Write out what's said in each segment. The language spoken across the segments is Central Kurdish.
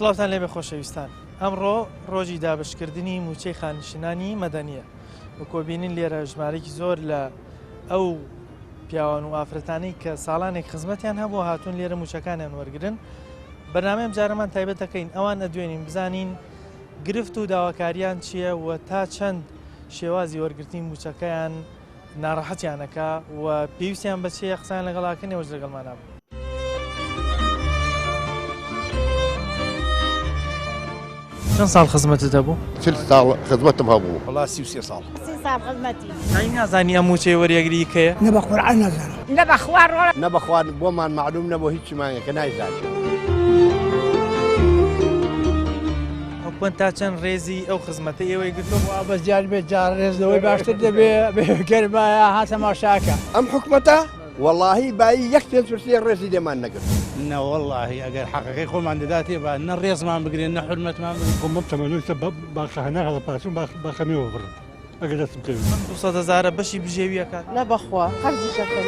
سڵاوتان لێبێ خۆشەویستان ئەمڕۆ ڕۆژی دابشکردنی موچەی خانشینانی مەدەنیە و کۆبینین لێرە ژمارەێکی زۆر لە ئەو پیاوان و ئافرەتانی کە ساڵانێک خزمەتیان هەبوو هاتوون لێرە موچەکانیان وەرگن بەرنامەی ئەمجارەمان تایبەت دەکەین ئەوان ئەدوێنین بزانین گرفت و داواکاریان چییە و تا چەند شێوازی وەرگرتنی موچەکەیان ناڕەحەتیانەکە و پێویستیان بە چییە قسەیان لەگەڵاکەن ئێوەش لەگەڵمانە بن. چەند ساڵ خزمەتت هەبوو؟ 40 ساڵ خزمەتم هەبوو. وەڵا 33 ساڵ. سی ساڵ خزمەتی. ئەی نازانی ئەم مووچەی وەریەگری کەیە؟ نە بە قورعان نازانم. نە بە خوا ڕۆڵە. نە بە خوا بۆمان مەعلوم نەبوو هیچیمان کە نایزانین. حکومەت تا چەند ڕێزی ئەو خزمەتەی ئێوەی گرتووە؟ وا بەس دیار بێت جا ڕێز لەوەی باشتر دەبێ گەرمایە ها تەماشاکە. ئەم حکومەتە وەڵاهی بایی یەک پێنج پرسیە ڕێزی لێمان نەگرت. نەوەڵاهی ئەگەر حەقەکەی خۆمان دەداتێ با نە ڕێزمان بگرێن نە حورمەتمان بگرێن. خۆم بەم تەمەنە ئیستا باخە هەنار هەڵەپاچم باخە مێوە بڕم ئەگەر دەستم کەوێت. ئەم 200 هەزارە بەشی بژێوی ئەکات؟ نە بەخوا قەرزیش ئەکەم.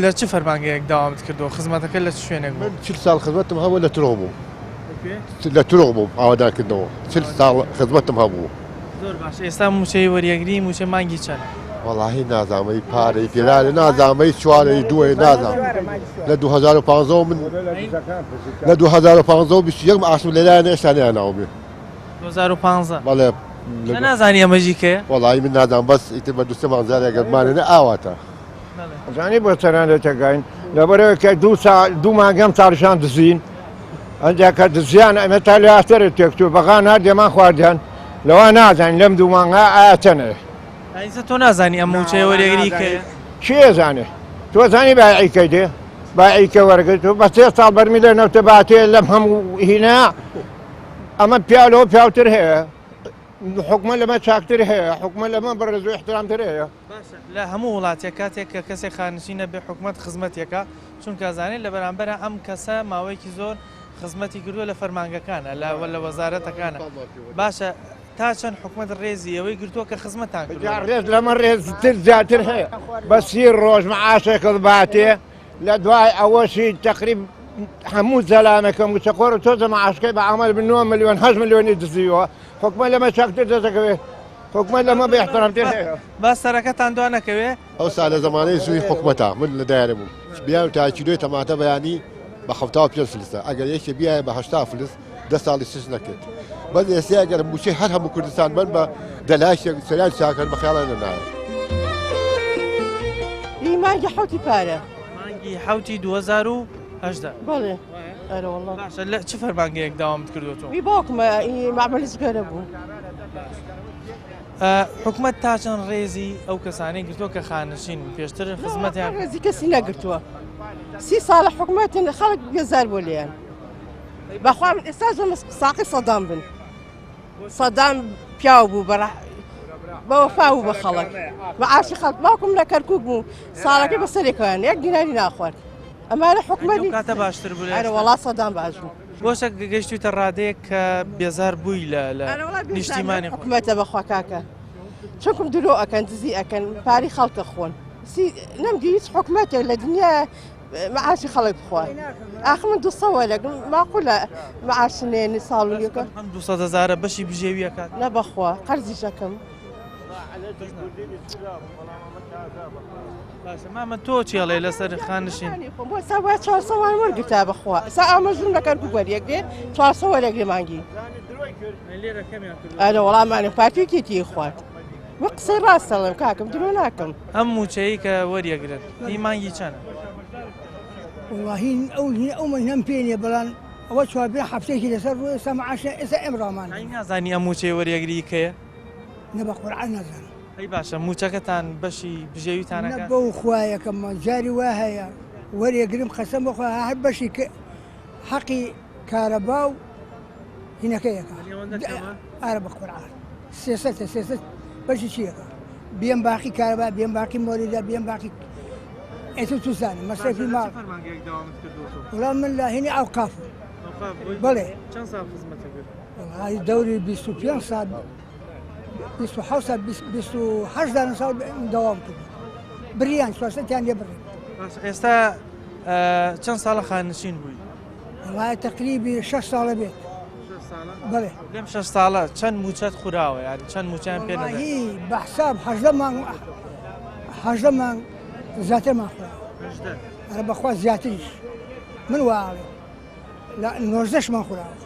لە چ فەرمانگەیەک داوامت کردووە؟ خزمەتەکە لە چ شوێنێک بوو؟ من 40 ساڵ خزمەتم هەبوو لە ترۆغ بووم. لە ترۆغ بووم ئاوەدانکردنەوە 40 ساڵ خزمەتم هەبوو. زۆر باش ئێستا مووچەی وەریەگری مووچەی مانگی چەند؟ وەڵاهی نازانم ئەی پارەی پێرارێ نازانم ئەی چوارەی دووەی نازانم لە 2015 من لە 2015 21 معاشم لەلایەن ئێستا نەیاناومێ. 2015 بەڵێ. لە نازانی ئەمە ژی کەیە؟ وەڵاهی من نازانم بەس ئیتر بە دوو سێ مانگ جارێ ئەگەر بمانێ ئاواتە. زانی بۆ چەران لێتەگەین لەبەرەوە کە دوو سا دوو مانگەم ساڵشان دزین ئەنجا کە دزیان ئەمە تا لاترە تێکچوو بەغا ناردێمان خواردیان لەوە نازانین لەم دوو مانگە ئایا چەنێ ئایسە تۆ نازانی ئەم موچەیە وەرێگری کێ کێ زانێ تۆ زانی بایعی کەی دێ بایعی کە وەرگرت و بە سێ ساڵ بەرمی لە نەوتە باتێ لەم هەموو هینا ئەمە پیاو لەوە پیاوتر هەیە حکومە لەمە چاکتر هەیە حکومە لەمە بەڕێز و احترامتر هەیە. باشە لە هەموو وڵاتێک کاتێک کە کەسێک خانشینە بێ حکومەت خزمەتێکە چونکە ئەزانێت لە بەرامبەرە ئەم کەسە ماوەیەکی زۆر خزمەتی کردووە لە فەرمانگەکانە لە لە وەزارەتەکانە باشە تا چەند حکومەت ڕێزی ئەوەی گرتووە کە خزمەتان کردووە ڕێز لەمە ڕێزتر زیاتر هەیە بە سی ڕۆژ معاشێکت باتێ لە دوای ئەوەشی تقریب هەموو زەلامەکە موچەخۆر و تۆزە معاشکەی بە عمل بن 9 ملیۆن 8 ملیۆنی دزیوە حکومە لەمە چاکتر دەستەکەوێت حکومەت لەمە بێ احترامتر هەیە. با سەرەکەتان دوا نەکەوێ. ئەوسا لە زەمانەی زووی حکومەتا من لە دایرە بووم بیان تا کیلۆی تەماتە بەیانی بە 75 فلسە ئەگەر یەکێ بیایە بە 80 فلس دە ساڵی سش نەکرد بەس ئێستا ئەگەر مووچەی هەر هەموو کوردستان بن بە دەلاشێک سەریان چاکەن بە خیاڵیان نایە. ئی مانگی حەوتی پارە. مانگی حەوتی 2018. بەڵێ. ئەرە وەڵا. باشە لە چ فەرمانگەیەک داوامت کردووە تۆ؟ ئی باوکمە ئی مەعمەلی جگەرە بوو. حکومەت تا چەند ڕێزی ئەو کەسانەی گرتووە کە خانشین پێشتر خزمەتیان ڕێزی کەسی نەگرتووە سی ساڵە حکومەتن خەڵک بێزار بۆ لێیان بەخوا من ئێستا زۆر ساقی سەدام بن سەدام پیاو بوو بەڕە بەوەفا بوو بە خەڵک بە عاشی خەڵک باوکم لە کەرکک بوو ساڵەکەی بەسەرێکیان یەک دیناری ناخوارد ئەمانە حکومەت کاتە باشتر بوو ئەرە وەڵا سەدام باش بوو. بۆچە گەیشتویتە ڕادەیەک کە بێزار بووی لە لە نیشتیمانی خۆت؟ حکومەتە بەخوا کاکە چونکم درۆ ئەکەن دزی ئەکەن پارەی خەڵکە خۆن سی نەمدی هیچ حکومەتێک لە دنیا معاشی خەڵک بخوا ئاخ من دوو سەد وەرەگرم ماقولە معاش نێنی ساڵ و یەکە ئەم 200 هەزارە بەشی بژێویەکات؟ نە بەخوا قەرزیش ئەکەم. باشە مامە تۆ چی ئەڵێ لەسەر خانشین؟ بۆ سا وای 400 وان وەرگرتا بەخوا سا ئامەژوم لە کەرکوک وەریەگرێ 400 وەرەگرێ مانگی لێرە کەمیان کردووە. ئەرە وەڵامانە پارتی یەکێتی خوارد من قسەی ڕاست ئەڵێم کاکم درۆ ناکەم. ئەم مووچەی کە وەریەگرن هی مانگی چەنە؟ وەڵاهی ئەو ئەو مەنەم پێ نییە بەڵام ئەوە چوار پێ هەفتەیەکی لەسەر ڕوو ئێستا معاشە ئێستا ئێم ڕامان ئەی نازانی ئەم مووچەی وەریەگری کەیە؟ نە بە قورعان نازانم. ئەی باشە مووچەکەتان بەشی بژێویتان نە ئەکات؟ بەو خوایەکەم جاری وا هەیە وەرێگرم قەسەم بەخوا هەر بەشی حەقی کارەبا و هینەکە یەکە ئارە بە قورعان سێسەتە سێسەت بەشی چیەکە بێم باقی کارەبا بێم باقی مۆریدا بێم باقی ئێتر توزانم مەسرەفی ماڵ. لە چ فەرمانگەیەک دەوامت کردووە تۆ؟ وەڵا من لە هینی ئەوقافم. ئەوقاف بووی؟ بەڵێ. چەند ساڵ خزمەتت کرد؟ وەڵای دەوری 25 ساڵ 27 ساڵ 28 دانە ساڵ دەوام کرد. بریان سواسەتیان لێ بڕی. باشە ئێستا چەند ساڵە خاننشین بووی؟ وەڵای تەقریبی 6 ساڵە بێت. بەڵێ. لەم 6 ساڵە چەند مووچەت خوراوە یانی چەند مووچەیان پێ نەدای؟ وەڵاهی بە حساب 18 مانگ 18 مانگ زیاترمان خوراوە. ئەرە بەخوا زیاتریش من وا ئەڵێم لە نۆزدەشمان خوراوە.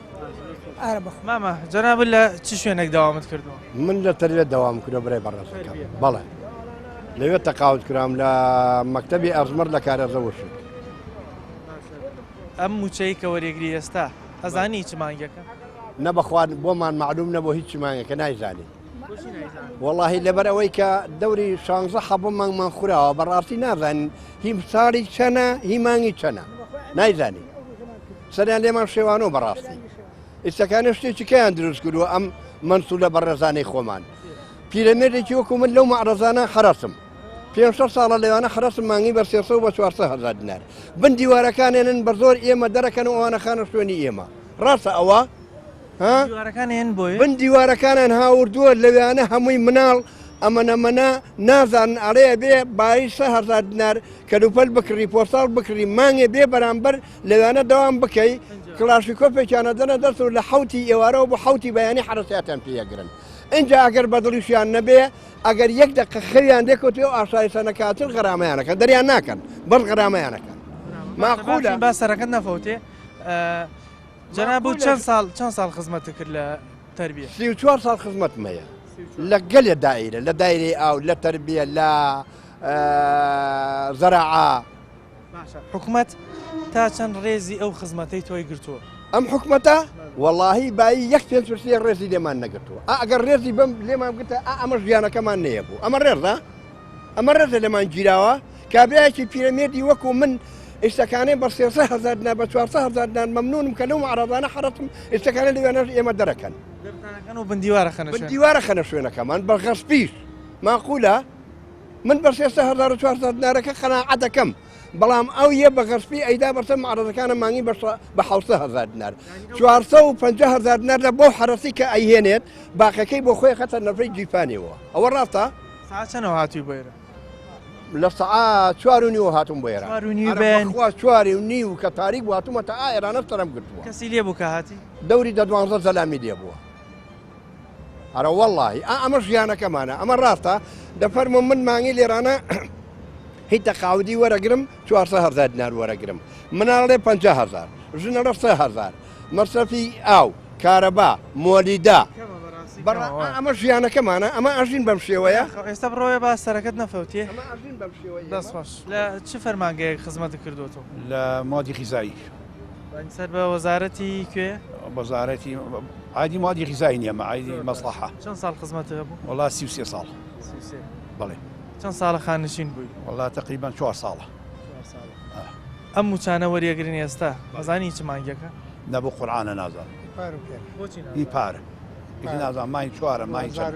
ئارە بەخوا. مامە جەنابت لە چ شوێنێک دەوامت کردووە؟ من لە تەربیە دەوام کردووە برای بەڕێزەکەم. بەڵێ لەوێ تەقاوت کرام لە مەکتەبی ئەزمەر لە کارێزە وشک. ئەم مووچەی کە وەریەگری ئێستا ئەزانی چ مانگێکە؟ نە بەخوا بۆمان مەعلوم نەبوو هیچ مانگێکە نایزانین. وەڵاهی لەبەر ئەوەی کە دەوری شانزە حەبە مانگمان خوراوە بەڕاستی نازانین هی ساڵی چەنە هی مانگی چەنە نایزانین سەریان لێمان شێوانەوە بەڕاستی ئیستەکانە شتێکی کەیان دروست کردووە ئەم مەنسوولە بەڕێزانەی خۆمان پیرەمێردێکی وەکو من لەو مەعرەزانە حەرەسم پێ ساڵە لەوانە حەرەسم مانگی بە سێ و بە 400 هەزار دینار بن دیوارەکانێنن بە زۆر ئێمە دەرەکەن و ئەوانە خانە شوێنی ئێمە ڕاستە ئەوە ها؟ دیوارەکان هێن بۆیە؟ بن دیوارەکانیان هاوردووە لەویانە هەمووی مناڵ ئەمەنەمەنە نازانن ئەڵێ بێ بایی 3000 دینار کەلوپەل بکڕی پۆستاڵ بکڕی مانگێ بێ بەرامبەر لەویانە دەوام بکەی کڵاشیکۆفێکیانە دەنە دەست و لە حوتی ئێوارەوە بۆ حوتی بەیانی حەرەسیاتیان پێیەگرن ئینجا ئەگەر بەدڵیشیان نەبێ ئەگەر یەک دقە خەویان لێکەوتێ و ئاسایشە نەکاتن غەرامەیانەکەن دەریان ناکەن بەس غەرامەیانەکەن ماقولە با سەرەکەت نەفەوتێ جەنابت چەند ساڵ چەند ساڵ خزمەتت کرد لە تەربیە؟ 34 ساڵ خزمەتم هەیە لە گەلێ دایرە لە دایرەی ئاو لە تەربیە لە زەراعە. باشە حکومەت تا چەند ڕێزی ئەو خزمەتەی تۆی گرتووە؟ ئەم حکومەتە وەڵاهی بایی یەک پێنج پرسیە ڕێزی لێمان نەگرتووە ئا ئەگەر ڕێزی بەم لێمان بگرتە ئا ئەمە ژیانەکەمان نەیەبوو ئەمە ڕێزە ئەمە ڕێزە لێمان گیراوە کابرایەکی پیرەمێردی وەکو من ئیشتەکانێ بە سێسە هەزار دینار بە چوارسە هەزار دینار مەمنونم کە لەو معرەزانە حەرەتم ئیشتەکانە لەوێنەش ئێمە دەرەکەن دەرتانەکەن و بندیوارە خەنە شوێن. بندیوارە خەنە شوێنەکەمان بە غەسپیش ماقولە من بە سێسە هەزار و چوارسە دینارەکە قەناعەت دەکەم بەڵام ئەو یە بە غەسپی ئەیدا بەسەر معرەزەکانە مانگی بە حوسە هەزار دینار چوارسە و پەنجا هەزار دینار لە بۆ حەرەسی کە ئەیهێنێت باقەکەی بۆ خۆی خەتە نەفەی گیرفانیەوە ئەوە ڕاستە؟ ساعت چەنەوە هاتووی بۆ ئێرە؟ لە سەعات چوار و نیوە هاتووم بۆ ئێران. چوار و نیو بەیانی. بەخوا چوار و نیو کە تاریک بوو هاتوومە تا ئێرانە سەرم گرتووە. کەسی لێ بوو کە هاتی؟ دەوری دە دوانزە زەلامی لێ بووە. ئەرە وەڵڵاهی ئا ئەمە ژیانەکەمانە ئەمە ڕاستە دەفەرمووم من مانگی لێرانە هی تەقاودی وەرەگرم 400 هەزار دینار وەرەگرم مناڵێ 50 هەزار ژنەڵە 3 هەزار مەسرەفی ئاو کارەبا مۆلیدە ئەمە ژیانەکەمانە ئەمە ئەژین بەم شێوەیە. ئێستا بڕۆیە با سەرەکەت نەفەوتێ. ئەمە ئەژین بەم شێوەیە. دەست خۆش. لە چ فەرمانگەیەک خزمەتت کردووەتەوە؟ لە موادی غیزایی. سەر بە وەزارەتی کوێ؟ وەزارەتی عادی موادی غیزایی نییە مە عادی مەسڵەحە. چەند ساڵ خزمەتت هەبوو؟ وەڵا 33 ساڵ. 33. بەڵێ. چەند ساڵە خاننشین بووی؟ وەڵا تەقریبەن چوار ساڵە. چوار ساڵە. ئەم مووچانە وەریەگرن ئێستا ئەزانی چ مانگێکە؟ نە بۆ قورعانە نازانم. هی پارە. ئیتر نازانم مانگی چوارە مانگی چەند.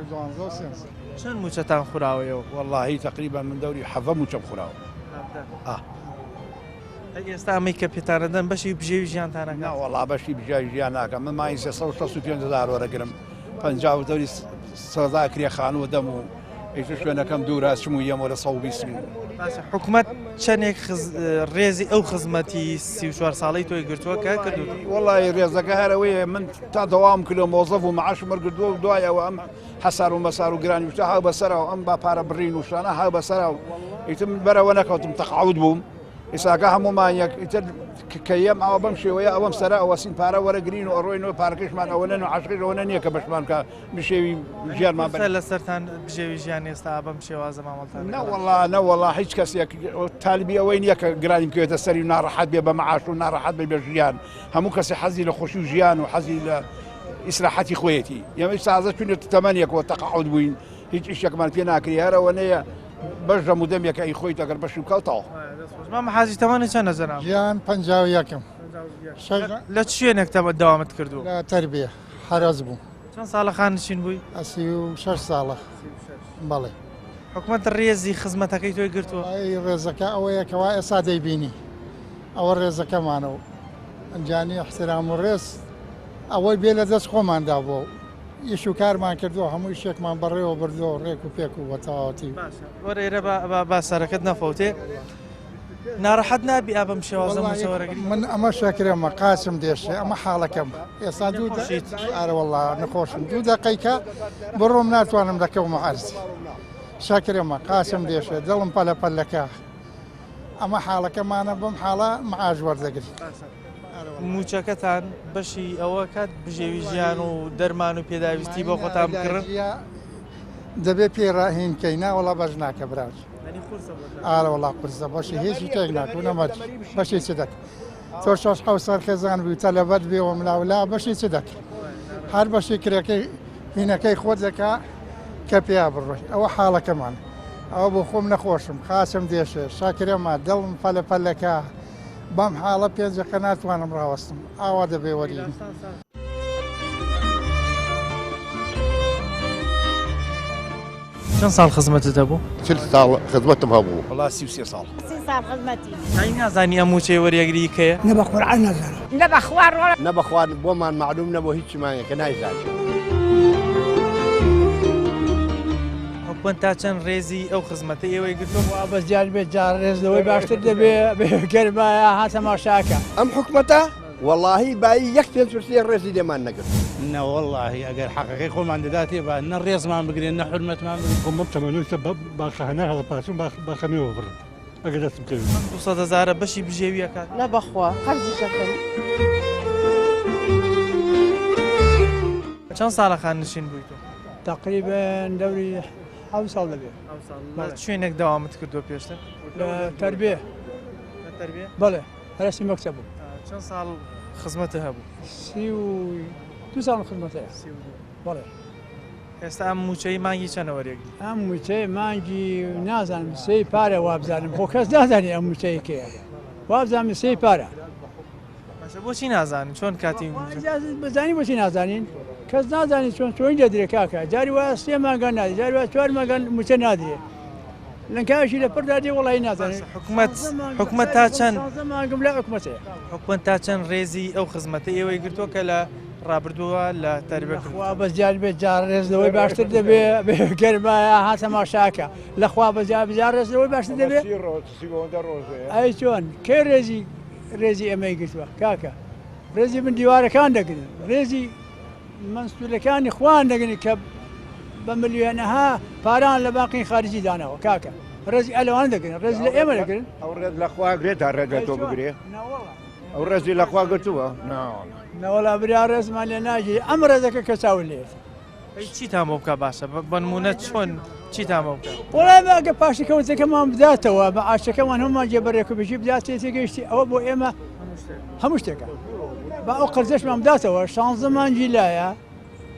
چەند مووچەتان خوراوە ئێوە؟ وەڵاهی تەقریبەن من دەوری حەڤە مووچەم خوراوە. ئا. ئەی ئێستا ئەمەی کە پێتانەدەن بەشی بژێوی ژیانتان ئەکات؟ نا وەڵا بەشی بژێوی ژیان ناکەم من مانگی 365 هەزار وەرەگرم 50 و دەوری سەدا کرێ خانوو دەم و ئیتر شوێنەکەم دوورە چم و یەمەوە لە 120 باشە حکومەت چەندێک ڕێزی ئەو خزمەتی 34 ساڵەی تۆی گرتووە کە کردووە؟ وەڵی ڕێزەکە هەرەوەیە من تا دەوام کردو مۆزەف و معاشم وەرگرتووە و دوای ئەوە ئەم حەسار و مەسار و گرانی وشتە ها بەسەرەوە ئەم با پارە بڕین و شتانە ها بەسەرەوە ئیتر من بەرەوە نەکەوتم تەقاعود بووم ئیساکە هەموومان یەک ئیتر کە یەم ئەوە بەم شێوەیە ئەوەم سەرە ئەوەسین پارە وەرەگرین و ئەڕۆین و پارەکەشمان ئەوەنەن و عەشقیش ئەوەنە نییە کە بەشمان بکا بشێوی ژیانمان بەرێ. لە سەرتان بژێوی ژیان ئێستا بەم شێوازە مامەڵتان نە وەڵا نە وەڵا هیچ کەسێک تالبی ئەوەی نییە کە گرانی بکەوێتە سەری و ناڕەحەت بێ بە مەعاش و ناڕەحەت بێ بە ژیان هەموو کەسێ حەزی لە خۆشی و ژیان و حەزی لە ئیسراحەتی خۆیەتی ئێمە تازە چونێت تەمەنێکەوە تەقاعود بووین هیچ ئیشێکمان پێ ناکرێ هەر ئەوەنەیە بەش دەم و دەمێکە ئەی خۆیت ئەگەر بەشی بکە و تەواو. مامە حاجی تەمەنت چەندە جەناب؟ گیان 51م. لە چ شوێنێک تەمەت دەوامت کردووە؟ لە تەربیە حەرەس بوو. چەند ساڵە خاننشین بووی؟ 36 ساڵە. بەڵێ. حکومەت ڕێزی خزمەتەکەی تۆی گرتووە؟ ئەی ڕێزەکە ئەوەیە کەوا ئێستا دەیبینی ئەوە ڕێزەکەمانە و ئەنجانی احترام و ڕێز ئەوەی بێ لە دەست خۆماندا بووە و ئیش و کارمان کردووە هەموو ئیشێکمان بەڕێوە بردووە و ڕێک و پێک و بە تەواوەتی. باشە وەرە ئێرە با سەرەکەت نەفەوتێ. ناڕەحەت نابی ئا بەم شێوازە مووچە وەرەگری؟ من ئەمە شەکرەمە قاچم دێشێ ئەمە حاڵەکەم ئێستا دوو نەخۆشیت؟ ئارە وەڵا نەخۆشم دوو دەقەیکە بڕۆم ناتوانم دەکەومە عەرز شەکرەمە قاچم دێشێ دڵم پەلە پەلەکە ئەمە حاڵەکەمانە بەم حاڵە معاش وەردەگری. مووچەکەتان بەشی ئەوە کات بژێوی ژیان و دەرمان و پێداویستی بۆ خۆتان بکڕن؟ دەبێ پێی ڕاهین کەی ناوەڵا بەش ناکە براش ئارە وەڵا قورسە بەشی هیچی تێک ناکو نەمەج بەشی چ دەک تۆ شەش حەوت سەر خێزان بووی تەلەبەت بێ و ملاولا بەشی چ دەک هەر بەشی کرێکەی هینەکەی خۆت دەکا کە پێیا بڕۆی ئەوە حاڵەکەمان ئەوە بۆ خۆم نەخۆشم خاچم دێشێ شاکرەمە دڵم پەلە پەلەکە بەم حاڵە پێنجەکە ناتوانم ڕاوەستم ئاوا دەبێ وەرین. چەند ساڵ خزمەتت هەبوو؟ 40 ساڵ خزمەتم هەبوو. وەڵا 33 ساڵ. 30 ساڵ خزمەتی. ئەی نازانی ئەم مووچەی وەریەگری کەیە؟ نە بە قورعان نازانم. نە بە خوا ڕۆڵە. نە بە خوا بۆمان مەعلوم نەبوو هیچی مانگەکە نایزانین. حکومەت تا چەند ڕێزی ئەو خزمەتەی ئێوەی گرتووە؟ وا بەس دیار بێت جا ڕێز لەوەی باشتر دەبێ گەرمایە ها تەماشاکە. ئەم حکومەتە وەڵاهی بایی یەک پێنج فرسیە ڕێزی لێمان نەگرت. نەوەڵاهی ئەگەر حەقەکەی خۆمان دەداتێ با نە ڕێزمان بگرێن نە حورمەتمان بگرن. خۆم بەم تەمەنەی سە باخە هەنار هەڵەپاچم باخە مێوە بڕم ئەگەر دەستم کەوێت. ئەم 200 هەزارە بەشی بژێوی ئەکات؟ نا بەخوا قەرزیش ئەکەم. چەند ساڵە خانەنشین بووی تۆ؟ تەقریبەن دەوری حەوت ساڵ دەبێ. حەوت ساڵ. لە چ شوێنێک دەوامت کردووە پێشتر؟ لە تەربیە. لە تەربیە؟ بەڵێ. هەرەسی مەکتەب بووم. چەند ساڵ خزمەتت هەبوو؟ 32 ساڵم خزمەت هەیە. 32. بەڵێ. ئێستا ئەم مووچەی مانگی چەنە وەریەگری؟ ئەم مووچەی مانگی نازانم سێی پارە وابزانم خۆ کەس نازانێ ئەم مووچەی کێیە وابزانم سێی پارە. باشە بۆچی نازانن چۆن کاتی بزانی بۆچی نازانین کەس نازانێت چۆن چۆن دەدرێ کاکە جاری وایە سێ مانگان نادرێ جاری وایە چوار مانگان مووچە نادرێ لەنکاویشی لە پڕدا دێ وەڵی نازانێت حکومەت حکومەت تا چەند مانگم لە حکومەت هەیە حکومەت تا چەند ڕێزی ئەو خزمەتە ئێوەی گرتووە کە لە ڕابردووە لە تەربە خوا بەس دیار بێت جار ڕێز لەوەی باشتر دەبێ گەرمایە ها تەماشاکە لەخوا بەجا بجار ڕێز لەوەی باشتر دەبێ ئەی چۆن کێ ڕێزی ڕێزی ئێمەی گرتووە کاکە ڕێزی من دیوارەکان دەگرن ڕێزی مەنسوورەکانی خوان دەگرن کە بە ملیۆنەها پاران لە باقی خارجی داناوە کاکە ڕێزی ئەلوان دەگرن ڕێز لە ئێمە دەگرن ئەو ڕێز لە خوا گرێت تا ڕێز لە تۆ بگرێ ئەو ڕێزی لە خوا گرتووە نەوەڵا برا ڕێزمان لێ ناگیری ئەم ڕێزەکە کە چاو لێت ئەی چیتان بۆ بکا باشە بە نمونە چۆن چیتان بۆ بکا؟ وەڵا ئێمە ئەگەر پاشەکەوتەکەمان بداتەوە بە عاشەکەمان هەمومان جێ بەڕێکوبێکی بداتێ تێگەیشتی ئەوە بۆ ئێمە هەموو شتێکە با ئەو قەرزەشمان بداتەوە شانزە مانگی لایە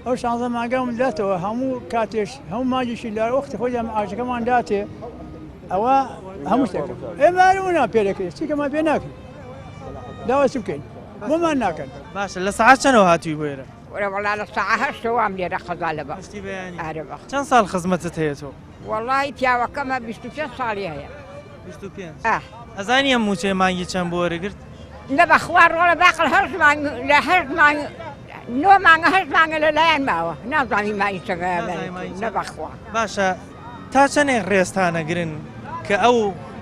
ئەو شانزە مانگەم بداتەوە هەموو کاتێش هەموو مانگێکی لە وەختی خۆیدا عاشەکەمان داتێ ئەوە هەموو شتێکە ئێمە هەرموونا پێ دەکرێت چیکەمان پێ ناکرێت داوا چ بکەین بۆمان ناکەن باشە لە سەعات چەنەوە هاتووی بۆ ئێرە؟ وەرە وەڵا لە ساعە هەشتەوە وام لێرە قەزا لە بە هەشتی بەیانی ئارە بەخ چەند ساڵ خزمەتت هەیە تۆ؟ وەڵی پیاوەکەمە 25 ساڵی هەیە 25 ئاه ئەزانی ئەم مووچەیە مانگی چەند بۆ وەرگرت؟ نە بەخوا ڕۆڵە باقڵ هەشت مانگ لە هەشت مانگ نۆ مانگە هەشت مانگە لە لایەن ماوە نازانی مانگی چەندە نازانی مانگی نە چەند؟ بەخوا باشە تا چەندێک ڕێزتانەگرن کە ئەو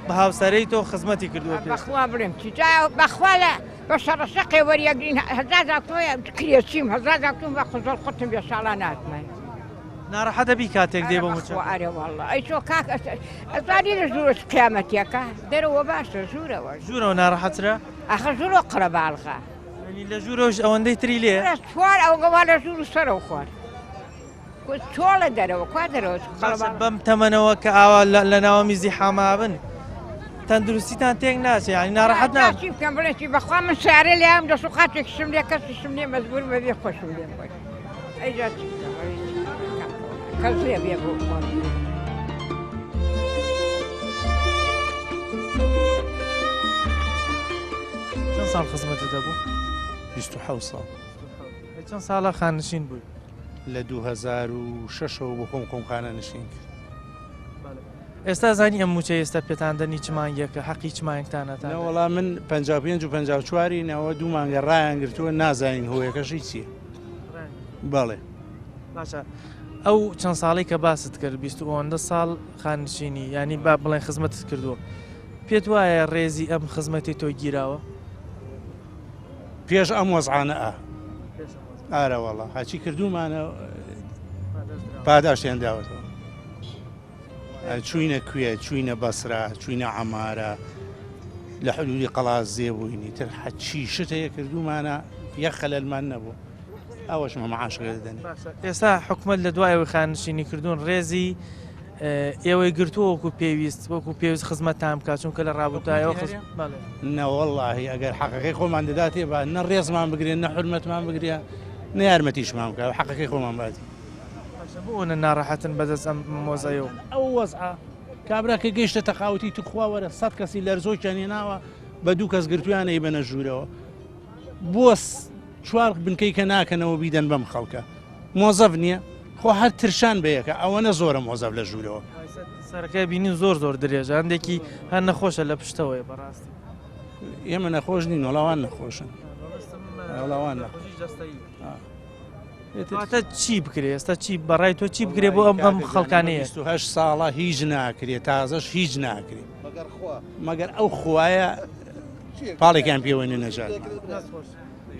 بە هاوسەرەی تۆ خزمەتی کردووە پێشتر؟ بەخوا بڵێم چی جا بەخوا لە بە شەڕەشەقێ وەریەگرین هەزار جار تۆ کرێچیم هەزار جار تۆم بە قوزەڵ قوتم بێ ساڵا ناتمای. ناڕەحەتە بی کاتێک دێ بۆ موچە؟ ئەرێ واللە ئەی تۆ کاک ئەزانی لە ژوورە چ قیامەتێکە دەرەوە باشە ژوورەوە ژوورەوە ناڕەحەترە؟ ئەخە ژوورەوە قەرەباڵغە یانی لە ژوورەوەش ئەوەندەی تری لێیە؟ چوار ئەوگەوا لە ژوور و سەرەوە خوار چۆڵە دەرەوە کوا دەرەوە باشە بەم تەمەنەوە کە ئاوا لە ناوەمی زیحاما بن تەندروستیتان تێک ناچێ یانی ناڕەحەت نابن؟ چی بکەم بڵێ چی بەخوا من سارە لێم دەست و قاچێکیشم لێ کەسیشم لێ مەجبوور بەبێ خۆشم لێم خۆش ئەی جا چی بکەم ئەوی چی بکەم کەس لێ بێ بۆ خۆم. چەند ساڵ خزمەتت هەبوو؟ 27 ساڵ. چەند ساڵە خانەنشین بووی؟ لە 2006 ەوە بۆ خۆم خۆم خانەنشین کرد. ئێستا زانی ئەم موچەی ئێستا پێتان دەنی چ مانگێکە حەقی چ مانگتانە تا نەوەڵا من 55 و 54 نەوە دوو مانگە ڕایان گرتووە نازانین هۆیەکەشی چییە بەڵێ باشە ئەو چەند ساڵی کە باست کرد 20 ئەوەندە ساڵ خانشینی ینی با بڵێن خزمەتت کردووە پێت وایە ڕێزی ئەم خزمەتی تۆ گیراوە پێش ئەم وەزعانە ئا ئارە وەڵا هەچی کردومانە پاداشتیان داوەتەوە چوینە کوێ چوینە بەسرا چوینە عمارە لە حدودی قەڵازێ بووینی تر حەچی شت هەیە کردومانە یەک خەلەلمان نەبوو ئەوەشمە معاشەکە دەدەن ئێستا حکومت لە دوای ئەوەی خانشینی کردوون ڕێزی ئێوەی گرتووە وەکو پێویست وەکو پێویست خزمەتتان بکات چونکە لە ڕابردایەوە نەوەڵی ئەگەر حەقەکەی خۆمان دەداتێ با نە ڕێزمان بگرێن نە حرمەتمان بگرێ نە یارمەتیشمان بکە حەقەکەی خۆمان باتی بۆ ناڕەحەتن بەدەست ئەم مۆزەیە ئەو وەزعە کابرا کە گەیشتە تەقاوتی توخوا وەرە سە کەسی لەرزۆکیان هێناوە بە دوو کەس گرتویانە بەنە ژوورەوە بۆ چوار بنکەی کە ناکەنەوە بیدەن بەم خەڵکە مۆزەف نییە خۆ هەر ترشان بەیەکە ئەوەنە زۆرە مۆزەف لە ژوورەوە. سەرەکە بینین زۆر زۆر درێژە هەندێکی هەر نەخۆشە لە پشتەوەیە بەڕاستی. ئێمە نەخۆش نین وەڵاوان نەخۆشن وەڵاوان واتە چی بکرێ ئێستا چی بەڕای تۆ چی بکرێ بۆ ئەم ئەم خەڵکانەیە 28 ساڵە هیچ ناکرێ تازەش هیچ ناکرێ مەگەر ئەو خوایە پاڵێکیان پێوەێنە نەژات.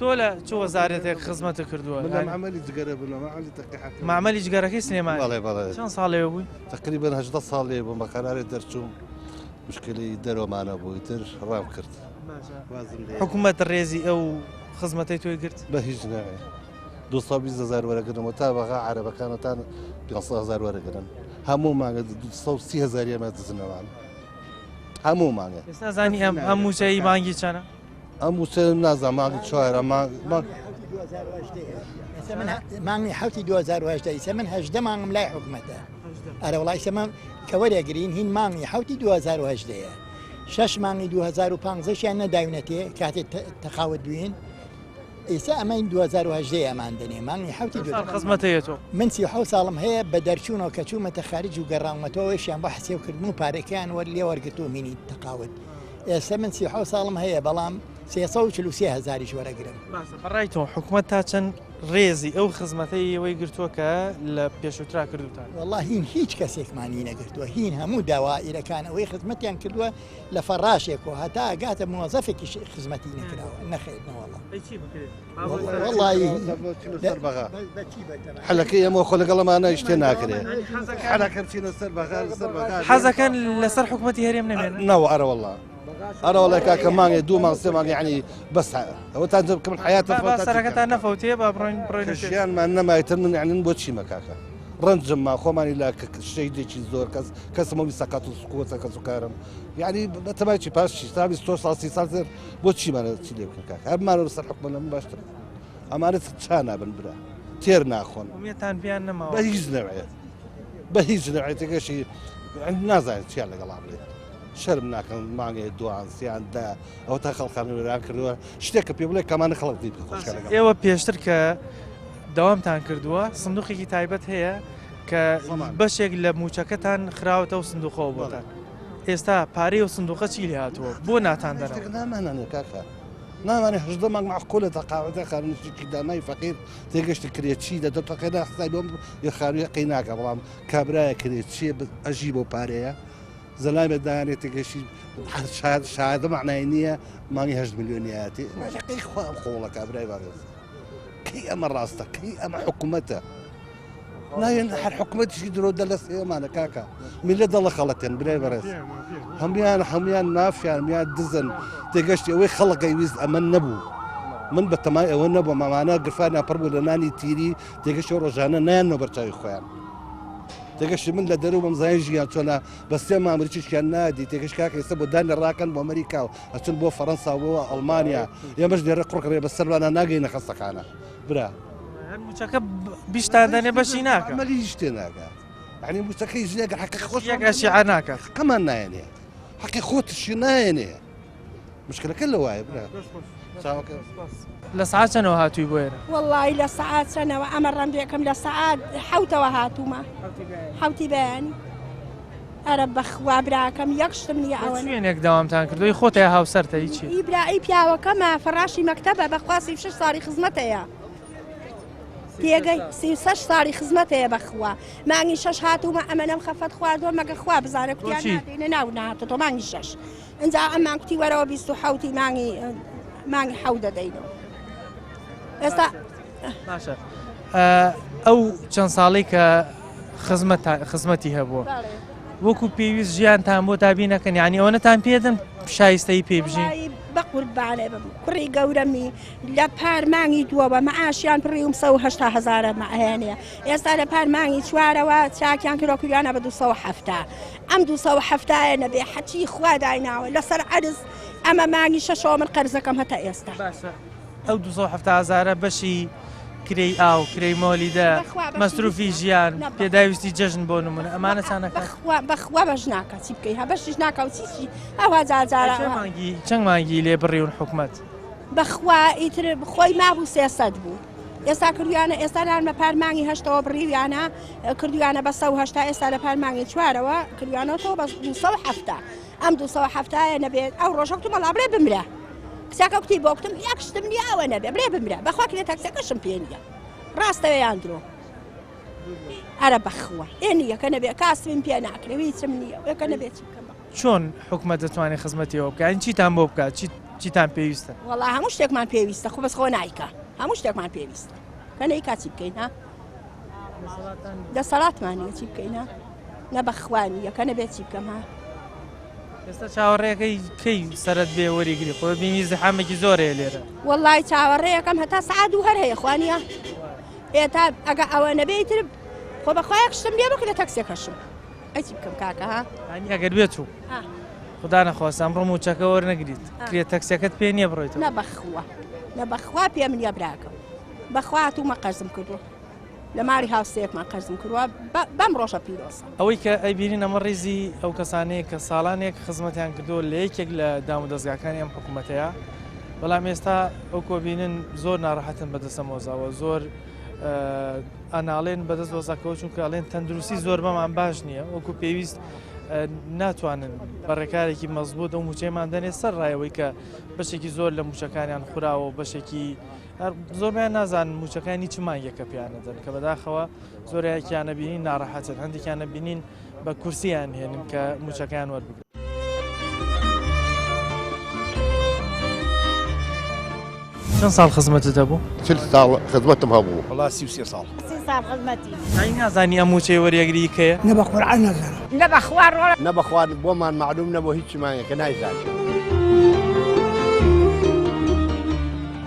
تۆ لە چ وەزارەتێک خزمەتت کردووە؟ من لە مەعمەلی جگەرە بووم، لە مەعمەلی تەقیحەکە. مەعمەلی جگەرەکەی سلێمانی؟ بەڵێ بەڵێ. چەند ساڵ لەوێ بووی؟ تەقریبەن 18 ساڵ لێ بووم، بە قەرارێ دەرچووم، مشکلەی دەرۆمانە بوو، ئیتر ڕام کرد. وازم لێ. حکوومەت ڕێزی ئەو خزمەتەی تۆی گرت؟ بە هیچ نەوێ. 220 هەزار وەرەگرم و تا بەغا عەرەبەکانە تا 500 هەزار وەرەگرن. هەموو مانگە 230 هەزاری ئێمە دزنەوان. هەموو مانگە. ئێستا زانی ئەم ئەم مووچەی مانگی چەنە؟ ئەم مووچە نازانم مانگی چوارە مانگ مانگ مانگی حوتی 2018 ئیسە من هەژدە مانگم لای حکومەتە ئەرە وڵای سەمە کە وەرەگرین هین مانگی حوتی 2018 شش مانگی 2015یان نەداوینەتێ کاتێ تەقاوت بووین ئێستا ئەمە 2018 ئەمان دەنێ مانگی حوتی خزمەتەیە تۆ من 37 ساڵم هەیە بە دەرچوونەوە کە چوومەتە خارج و گەڕاومەتەوەشیان بۆ حسێوکردن و پارەکەیان وەر لێ وەرگتو مینی تەقاوت ئێستا من 37 ساڵم هەیە بەڵام 343 هەزاریش وەرەگرم. باشە بەڕای تۆ حکومەت تا چەند ڕێزی ئەو خزمەتەی ئێوەی گرتووە کە لە پێشووترا کردوتان؟ وەڵا هین هیچ کەسێکمانی نەگرتووە هین هەموو داوائیرەکان ئەوەی خزمەتیان کردووە لە فەڕاشێک و هەتا ئەگاتە موەزەفێکیش خزمەتی نەکراوە نەخێر نەوەڵا. ئەی چی بکرێت؟ حلەکەی ئەمە خۆ لەگەڵمانە شتێ ناکرێ حلەکە بچینە سەر بەغا لەسەر بەغا حەزەکەن لەسەر حکوومەتی هەرێم نەمێن نەوە ئەرە والله ئەرە والله کاکە مانگێ دوو مانگ سێ مانگ یعنی بەس ئەوە تا کەم حیات سەرەکەتان نەفەوتێ با بڕۆین بڕۆین ژیانمان نەمایتر من یعنی بۆ چیمە کاکە ڕەنجم ما خۆمانی لا شەیدێکی زۆر کەس کەسمەوی سەقەت و سقوتە کەس و کارم یعنی بەتەمای چی پاش چی تا 20 ساڵ 30 ساڵ تر بۆ چیمانە چی لێ بکەن کاکە هەرمانە لەسەر حکومە لەم باشتر ئەمانە چا نابن برا تێر ناخۆن ئومێدتان پێیان نەماوە بە هیچ نەوعێت بە هیچ نەوعێتەکەشی نازانێت چیان لەگەڵا بڵێت شەرم ناکەن مانگێ دوان سیان دا ئەوە تا خەڵکان وێران کردووە شتێک کە پێ بڵێ کەمانە خەڵک دی خۆشکە لەگەڵ ئێوە پێشتر کە داوامتان کردووە سندوقێکی تایبەت هەیە کە بەشێک لە موچەکەتان خراوەتە و سندوقەوە بۆتان ئێستا پارەی ئەو سندوقە چی لێ هاتووە بۆ ناتان دەرەوە؟ شتێک نامانانێ کاکە نامانێ هەژدە مانگ معقولە تەقاعدە خانوویەکی دانای فەقیر تێگەشتی کرێچی دە تەقێدا حسابی بۆم یە خانوویە قەی ناکە بەڵام کابرایە کرێچیە ئەژی بۆ پارەیە زەلامێ دانێ تێگەشتی شادە معنای نییە مانگی هەشت ملیۆنیاتی قەی خوا ئەم خۆڵە کابرای بەڕێز کەی ئەمە ڕاستە کەی ئەمە حکوومەتە نایەن هەر حکومەتیشی درۆ دەلەس ئێمانە کاکە میلە دەڵە خەڵەتێن برای بەڕێز هەموان هەموان مافیان میان دزن تێگەشتی ئەوەی خەڵک ئەیویست ئەمە نەبوو من بە تەمای ئەوە نەبوو مامانە گرفانیان پڕ بوو لە نانی تیری تێگەشتی ڕۆژانە نایانەوە بەرچاوی خۆیان تێگەشتی من لە دەرو بەمزای ژیان چۆنە بە سێ مامرچیشیان نادی تێگەش کاکە ئێستا بۆ دان لە ڕاکەن بۆ ئەمریکا و ئەچن بۆ فەڕەنسا بۆ ئەڵمانیا ئێمەش لێرە قڕکڕێ بە سەرمانە ناگەینە خەستەخانە برا هەر موچەکە بیشتان دەنێ بەشی ناکە عملی هیچ تێ ناکات یعنی موچەکەی ژنێک حەقی خۆش یەک ئەشیعە ناکات حەقەمان نایەنێ حەقی خۆتشی نایەنێ مشکلەکە لەوایە برا چاوەکە لە سعات چەنەوە هاتووی بۆ ئێرە؟ وەڵی لە سەعات چەنەوە ئەمە ڕەمبێکم لە سەعات حوتەوە هاتوومە حوتی بەیانی. ئەرە بەخوا براکەم یەک شتم نییە ئەوە شوێنێک داوامتان کردووی خۆتە یا هاوسەرتە هیچی ئی برایی پیاوەکەمە فەڕاشی مەکتەبە بەخوا 36 ساڵی خزمەتەیە تێگەی 36 ساڵی خزمەتەیە بەخوا مانگی شەش هاتوومە ئەمەنەم خەفەت خواردووە مەگە خوا بزانە کوتیان بۆچی؟ نادەینە ناو نهاتە تۆ مانگی شەش ئینجا ئەمان کوتی وەرەوە 27 مانگی مانگی حەوت دەدەینەوە ئێستا باشە ئەو چەند ساڵی کە خزمەتی هەبووە وەکو پێویست ژیانتان بۆ دابین نەکەن یعنی ئەوەنەتان پێدەن شایستەی پێ بژین بە قوربانێ بم کوڕی گەورەمی لە پار مانگی دووەوە مەعاشیان بڕیوم 180 هزارە مەهێنێ ئێستا لە پار مانگی چوارەوە چاکیان کرۆ کردویانە بە 270 ئەم 270 نەبێ حەچی خوا دایناوە لەسەر عەرز ئەمە مانگی شەشەوە من قەرزەکەم هەتا ئێستا باشە ئەو 270 هەزارە بەشی کرێی ئاو، کرێی مۆلیدە، مەسروفی ژیان، پێداویستی جەژن بۆ نمونە ئەمانە چانەکە بەخوا بەش ناکە چی بکەی ها بەشیش ناکە و چی چی ئەوها جارجارە مانگی چەند مانگی لێ بڕیون حکومەت بەخوا ئیتر خۆی مابوو 300 بوو ئێستا کردویانە ئێستا نان بە پار مانگی هەشتەوە بڕیویانە کردویانە بە 180 ئێستا لە پار مانگی چوارەوە کردویانەوە بە 270 ئەم 270 نەبێت ئەو ڕۆژە کوتم وەڵا بڵێ بمرە کچەکە کوتی بۆ کوتم یەک شتم نییە ئەوە نەبێ بڵێ بمرە بەخوا کرێ تاکسەکەشم پێ نییە ڕاستەوە یان درۆ ئەرە بەخوا ئێ نییە کە نەبێ کاسبیم پێ ناکرێ هیچم نییە ئێکە نەبێ چی بکەم چۆن حکومەت دەتوانێت خزمەتیەوە بکات چیتان بۆ بکات چیتان پێویستە وەڵا هەموو شتێکمان پێویستە خۆ بەس خۆ نایکا هەموو شتێکمان پێویستە کە نەیکا چی بکەین ها دەسەڵاتمان نییە چی بکەین ها نە بەخوا نییە کە نەبێت چی بکەم ها ئێستا چاوەڕێەکەی کەی سەرت بێ وەریگری خۆ بینی زەحامێکی زۆر هەیە لێرە وەڵای چاوەڕێیەکەم هەتا سەعات دوو هەر هەیە خوانیە ئێتا ئەگە ئەوە نەبێ ئیتر خۆ بەخوا یەک شتم لێ بکە لە تەکسێکەشم ئەی چی بکەم کاکە ها یانی ئەگەر بێت و خدا نەخواستە ئەمڕۆ مووچەکە وەرنەگریت کرێ تەکسەکەت پێ نییە بڕۆیتەوە نە بەخوا نە بەخوا پێم نییە براکەم بەخوا هاتوومە قەرزم کردووە لە ماڵی هاوسێیەکمان قەرزم کردووە بەم ڕۆژە پیرۆزە. ئەوەی کە ئەیبینین ئەمە ڕیزی ئەو کەسانەیە کە ساڵانێک خزمەتیان کردووە لە یەکێک لە دامودەزگاکانی ئەم حکوومەتەیە، بەڵام ئێستا ئەو کۆبینن زۆر ناڕەحەتن بەدەست ئەم وەزعەوە، زۆر ئەناڵێن بەدەست وەزعەکەوە، چونکە ئەڵێن تەندروستی زۆربەمان باش نییە، وەکو پێویست ناتوانن بە ڕێکارێکی مەزبوط ئەو مووچەیەمان دەنێ، سەر ڕایەوەی کە بەشێکی زۆر لە مووچەکانیان خوراوە و بەشێکی زۆربەیان نازانن مووچەکانی چ مانگێکە پێیان دەدەن کە بەداخەوە زۆرایەکیان نەبینین ناڕەحەتن هەندێکیان نەبینین بە کورسیان هێنن کە مووچەکەیان وەربگرن. چەند ساڵ خزمەتت هەبوو؟ 40 ساڵ خزمەتم هەبوو. وەڵا 33 ساڵ. سی ساڵ خزمەتی. ئەی نازانی ئەم مووچەی وەریەگری کەیە؟ نە بە قورعان نازانم. نە بەخوا ڕۆڵە. نە بەخوا بۆمان مەعلوم نەبوو هیچی مانگەکە نایزانین.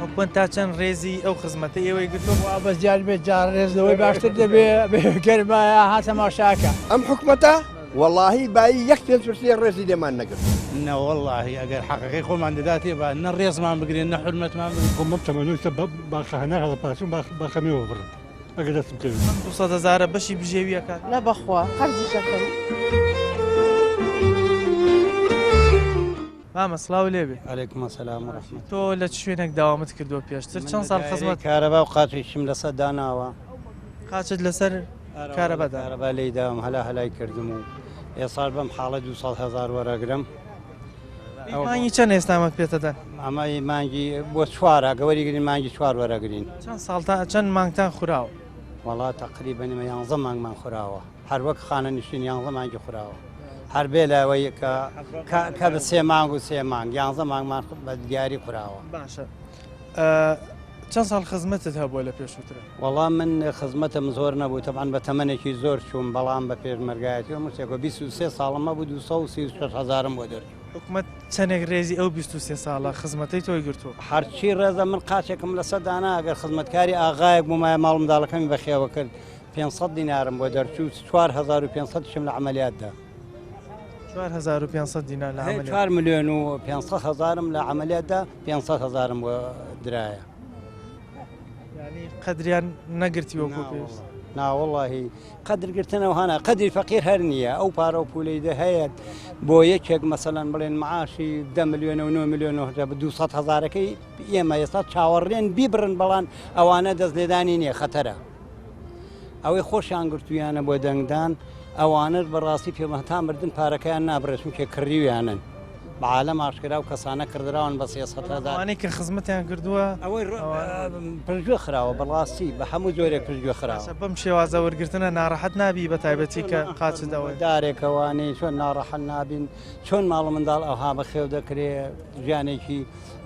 حکومەت تا چەند ڕێزی ئەو خزمەتەی ئێوەی گرتووە؟ وا بەس دیار بێت جا ڕێز لەوەی باشتر دەبێ گەرمایە ها تەماشاکە. ئەم حکومەتە وەڵاهی بایی یەک پێنج پرسیە ڕێزی لێمان نەگرت. نەوەڵاهی ئەگەر حەقەکەی خۆمان دەداتێ با نە ڕێزمان بگرێن نە حورمەتمان بگرێن. خۆم بەم تەمەنەی سە باخە هەنار هەڵەپاچم باخە مێوە بڕم ئەگەر دەستم کەوێت. ئەم 200 هەزارە بەشی بژێوی ئەکات؟ نە بەخوا قەرزیش ئەکەم. مامە سڵاو لێبێ. علیکم السلام و رحمە. تۆ لە چ شوێنێک داوامت کردووە پێشتر چەند ساڵ خزمەت؟ کارەبا و قاچێکیم لەسەر داناوە. قاچت لەسەر کارەبا داناوە؟ کارەبا لێی داوم هەلا هەلای کردم و ئێساش بەم حاڵە 200 هەزار وەرەگرم. مانگی چەند ئێستا ئەمەت پێتەدەن؟ ئەمە مانگی بۆ چوارە گە وەریگرین مانگی چوار وەرەگرین. چەند ساڵتان چەند مانگتان خوراوە؟ وەڵا تەقریبەن ئێمە یانزە مانگمان خوراوە. هەر وەک خانەنشین یانزە مانگی خوراوە هەر بێ لەوەی کە کە بە سێ مانگ و سێ مانگ یانزە مانگمان بە دیاری خوراوە. باشە چەند ساڵ خزمەتت هەبووە لە پێشووترا؟ وەڵا من خزمەتم زۆر نەبوو تەبعەن بە تەمەنێکی زۆر چووم بەڵام بە پێشمەرگایەتی و هەموو شتێکەوە 23 ساڵم هەبوو 236 هەزارم بۆ دەرچوو. حکومەت چەندێک ڕێزی ئەو 23 ساڵە خزمەتەی تۆی گرتووە؟ هەرچی ڕێزە من قاچێکم لەسەر دانا ئەگەر خزمەتکاری ئاغایەک بوومایە ماڵ منداڵەکەمی بەخێوە کرد 500 دینارم بۆ دەرچوو 4500 شم لە عملیات دا. 4500 دینار لە عملیات. 4 ملیۆن و 500 هەزارم لە عملیات دا 500 هەزارم بۆ درایە. یعنی قەدریان نەگرتی وەکو پێویست. نا وەڵاهی قەدر گرتنەوە هانا قەدری فەقیر هەر نییە ئەو پارە و پولەی دە هەیە بۆ یەکێک مەسەلەن بڵێن معاشی 10 ملیۆن و 9 ملیۆن و هەتا 200 هەزارەکەی ئێمە ئێستا چاوەڕێن بیبڕن بەڵام ئەوانە دەست لێدانی نییە خەتەرە. ئەوەی خۆشیان گرتوویانە بۆ دەنگدان ئەوانەش بەڕاستی پێم هەتا مردن پارەکەیان نابڕێت چونکێ کڕیویانن بە عالەم ئاشکرا و کەسانە کڕدراون بە 300 هەزار. ئەوانەی کە خزمەتیان کردووە ئەوەی پشتگوێ خراوە بەڕاستی بە هەموو جۆرێک پشتگوێ خراوە. باشە بەم شێوازە وەرگرتنە ناڕەحەت نابی بە تایبەتی کە قاچت ئەوەیە؟ دارێکەوانەی چۆن ناڕەحەت نابین چۆن ماڵ و منداڵ ئەوها بەخێو دەکرێ ژیانێکی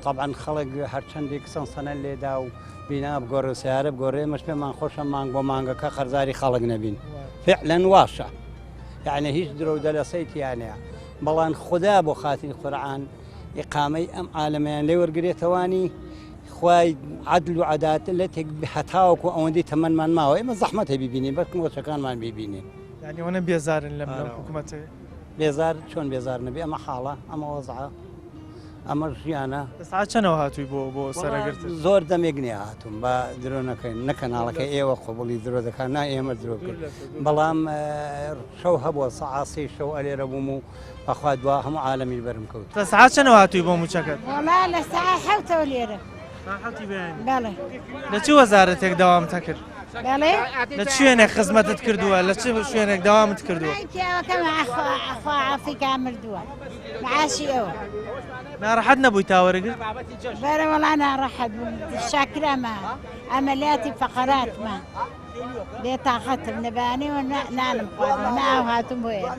تەبعەن خەڵک هەرچەندێک چەند سەنە لێدا و بینا بگۆڕێ و سیارە بگۆڕێ ئێمەش پێمان خۆشە مانگ بۆ مانگەکە قەرزاری خەڵک نەبین فعلەن واشە یعنی هیچ درۆ و دەلەسەی تیانەیە بەڵام خودا بۆ خاتری قورعان ئیقامەی ئەم عالەمەیان لێ وەرگێتەوانی خوای عدل و عدالت لەتێک هەتاوەکو ئەوەندەی تەمەنمان ماوە ئێمە زەحمەتە بیبینین بەڵکم وەچەکانمان بیبینین یعنی ئەوەنە بێزارن لەم حکوومەتە بێزار چۆن بێزار نەبی ئەمە حاڵە ئەمە وەزعە ئەمە ژیانە. لە سەعات چەنەوە هاتووی بۆ بۆ سەرەگرتن؟ زۆر دەمێک نییە هاتووم با درۆ نەکەین نە کەناڵەکەی ئێوە قبوڵی درۆ دەکات نا ئێمە درۆ بکەین بەڵام شەو هەبووە سەعات سێی شەو ئەلێرە بووم و بەخوا دوا هەموو عالەمیش بەرم کەوت. لە سەعات چەنەوە هاتووی بۆ مووچەکەت؟ وەڵا لە سەعات حەوتەوە لێرەم. سەعات حەوتی بەیانی؟ بەڵێ. لە چ وەزارەتێک دەوامت ئەکرد؟ بەڵێ. لە چ شوێنێک خزمەتت کردووە؟ لە چ شوێنێک دەوامت کردووە؟ وەڵای پیاوەکەم خوا عەفوی کا مردووە. معاشی ئەوە. ناڕەحەت نەبووی تا وەرگرت؟ بەرە وەڵا ناڕەحەت بووم شاکرەمە ئەمەلیاتی فەقەراتمە بێ تاقەتم لە بەیانیەوە نانم خواردوە نە ئاو هاتوم بۆ ئێرە.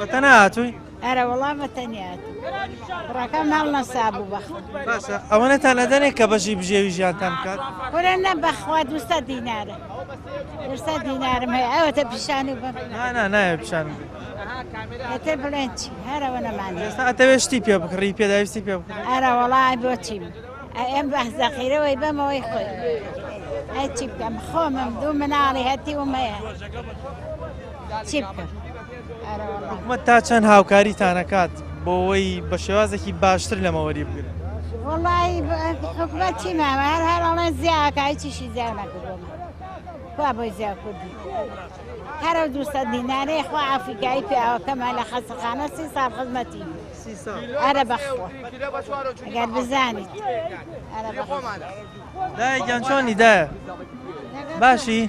بە تەنها هاتووی؟ ئەرە وەڵا بە تەنیا هاتووم کوڕەکەم هەڵنەسابوو بەخوا. باشە ئەوەنەتان ئەدەنێ کە بەشی بژێوی ژیانتان بکات؟ کورە نە بەخوا 200 دینارە 200 دینارم هەیە ئەوەتە پیشانی بم. نا نا نایە پیشانم بدەی. ئیتر بڵێن چی هەر ئەوە نەمان هەیە. ئێستا ئەتەوێ شتی پێ بکڕی پێداویستی پێ بکڕی؟ ئەرە وەڵا بۆچی ئەم بە زەخیرەوەی بەمەوەی خۆی ئەی چی بکەم خۆمم دوو مناڵی هەتیوم هەیە چی بکەم ئەرە وەڵا. حکومەت تا چەند هاوکاریتان ئەکات بۆ ئەوەی بە شێوازێکی باشتر لەمە وەری بگرن؟ وەڵی حکومەت چی ماوە هەر هەر ئەڵێن زیاکە هیچیشی زیا نەکردووە کوا بۆی زیا کوردی هەر ئەو 200 دینارەی خوا ئافریکایی پیاوەکەمە لە خەستەخانە سی ساڵ خزمەتی ئەرە بەخوا ئەگەر بزانیت ئەرە بەخوا. دایە گیان چۆنی دایە باشی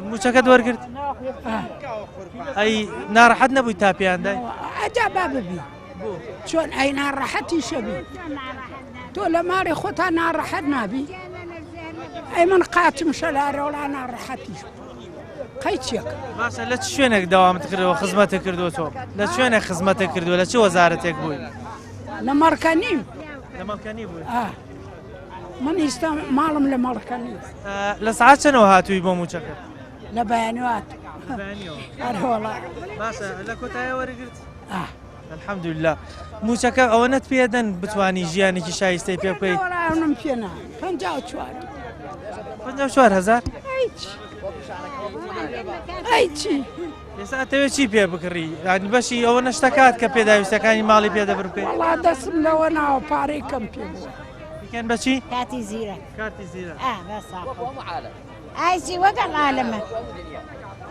موچەکەت وەرگرت ئەی ناڕەحەت نەبووی تا پێیان دای ئەجا با ببی چۆن ئەی ناڕەحەتی شەبی تۆ لە ماڵی خۆتا ناڕەحەت نابی ئەی من قاچم شەلارەوەڵا ناڕەحەتیش قەی چیەکە باشە لە چ شوێنێک داوامت کردەوە خزمەتە کردووە تۆ لە شوێنێک خزمەتە کردووە لە چ وەزارەتێک بووی لە مەڕکەنیم لە مەڵکەنی بووی من ئیستا ماڵم لە مەڵکەنی لە سعات چەنەوە هاتووی بۆ موچەکە لە بەیانیوات ئەرهۆڵا باشە لە کۆتایە وەرگرت الحمدلله موچەکە ئەوە نەت پێدەن بتانی ژیانێکی شایستەی پێ بکەیت منم پێ نا 54 54 هزار ئەی چی ئێستا ئەتەوێت چی پێ بکڕی یعنی بەشی ئەوە نەشتەکات کە پێداویستەکانی ماڵی پێ دەبر بکەیت وەڵا دەستم لەوە ناوە پارەی کەم پێ بووە بیکەن بەچی کاتی زیرە کارتی زیرە ئا بەس ئای چی وەگەڵ عالەمە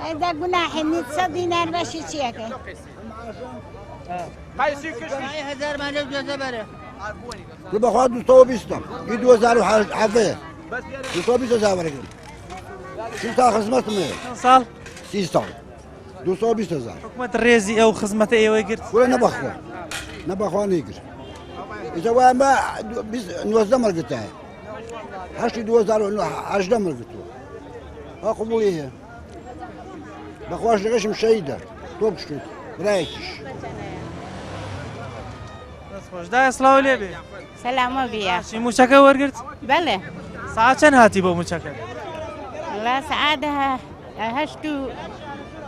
ئەدا گوناحی نیت سە دینار بەشی چیەکەی بەخوا 220 ی 2017 220 هزار وەرەگرم سی ساڵ خزمەتم هەیە ساڵ سی ساڵ 220 هزار حکومەت ڕێزی ئەو خزمەتە ئێوەی گرت وەرە نەبەخوا نەبەخوا نەیگرت ئیجا وایان بە 19 مەرگتایە هەشتی 2018 مەرگتووە ها قبوڵی هەیە بەخواش لەگەشم شەیدە تۆ بشتوت برایەکیش دایە سڵاو لێ بێ سەلامە بیە باشی موچەکە وەرگرت بەڵێ ساعت چەند هاتی بۆ موچەکە لا سعادە هەشت و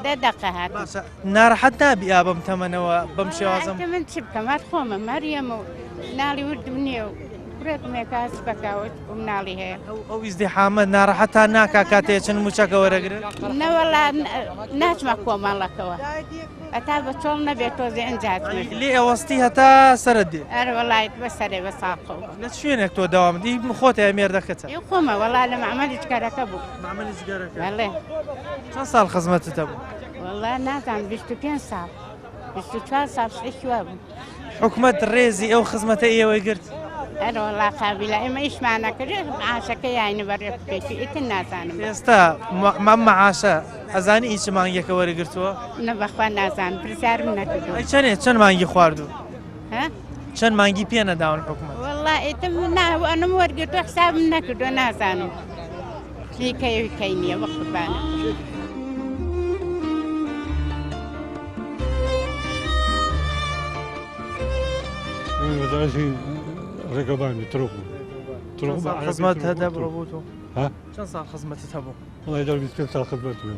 دە دقە هات باشە ناڕەحەت نابی ئا بەم تەمەنەوە بەم شێوازم من چ بکەم هەر خۆمە مەریەم و ناڵی وردم نییە و کوڕێکم هەیە کە هەست بەکاوت و مناڵی هەیە ئەو ئیزدیحامە ناڕەحەتان ناکا کاتێ چەند موچەکە وەرەگرن نەوەڵا ناچمە کۆمەڵەکەوە هەتا بە چۆڵ نەبێت تۆزێ ئەنجا هاتمە لێ ئەوەستی هەتا سەرت دێ ئەرە وەڵای بە سەرێ بە ساقەوە لە چ شوێنێک تۆ دەوام دی خۆتە یا مێردەکەتە ئێ خۆمە وەڵا لە مەعمەلی جگەرەکە بوو مەعمەلی جگەرەکە بەڵێ چەند ساڵ خزمەتت هەبوو وەڵا نازانم 25 ساڵ 24 ساڵ شتێکی وا بوو حکومەت ڕێزی ئەو خزمەتە ئێوەی گرت؟ ئەرەوەڵا قابیلە ئێمە ئیشمان نەکرد معاشەکە یاینە بە ڕێکوپێکی ئیتر نازانم. ئێستا مەم معاشە ئەزانی هیچ مانگێکە وەرگرتووە؟ نە بەخوا نازانم پرسیارم نەکردووە. ئەی چەنێ چەند مانگی خواردوو؟ ها؟ چەند مانگی پێ نەداون حکومەت؟ وەڵا ئیتر نا ئەنم وەرگرتووە حسابم نەکردووە نازانم. هی کەی و کەی نییە بە قوربانە. وەزارەتی ڕێگەبانی ترۆ بوو. ترۆ خزمەت هەبوو بۆ تۆ؟ ها؟ چەند ساڵ خزمەتت هەبوو؟ وەڵای دەور 25 ساڵ خزمەت بوو.